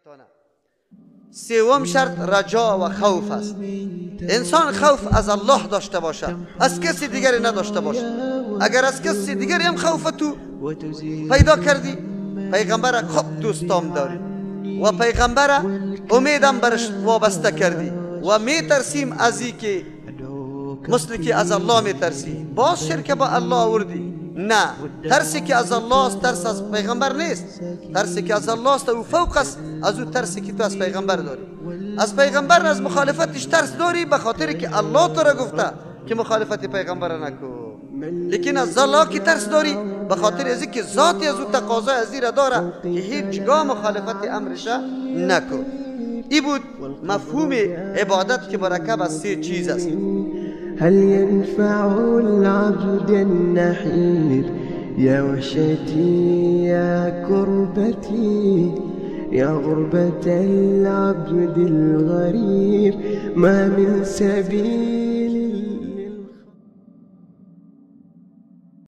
میتونه. سوم شرط رجا و خوف است. انسان خوف از الله داشته باشه، از کسی دیگری نداشته باشه. اگر از کسی دیگری هم خوف تو پیدا کردی، پیغمبر خوب دوستام داری و پیغمبر امیدم برش وابسته کردی و میترسیم از ای که مثل که از الله میترسی، باز شرک با الله آوردی. نه، ترسی که از الله است ترس از پیغمبر نیست. ترسی که از الله است او فوق است از او ترسی که تو از پیغمبر داری. از پیغمبر از مخالفتش ترس داری به خاطر که الله تو را گفته که مخالفت پیغمبر نکو، لیکن از الله که ترس داری به خاطر از که ذاتی از او تقاضا از را داره که هیچگاه مخالفت امرش نکو. ای بود مفهوم عبادت که مرکب از سه چیز است. هل ينفع العبد النحيب يا وحشتي يا كربتي يا غربة العبد الغريب ما من سبيل.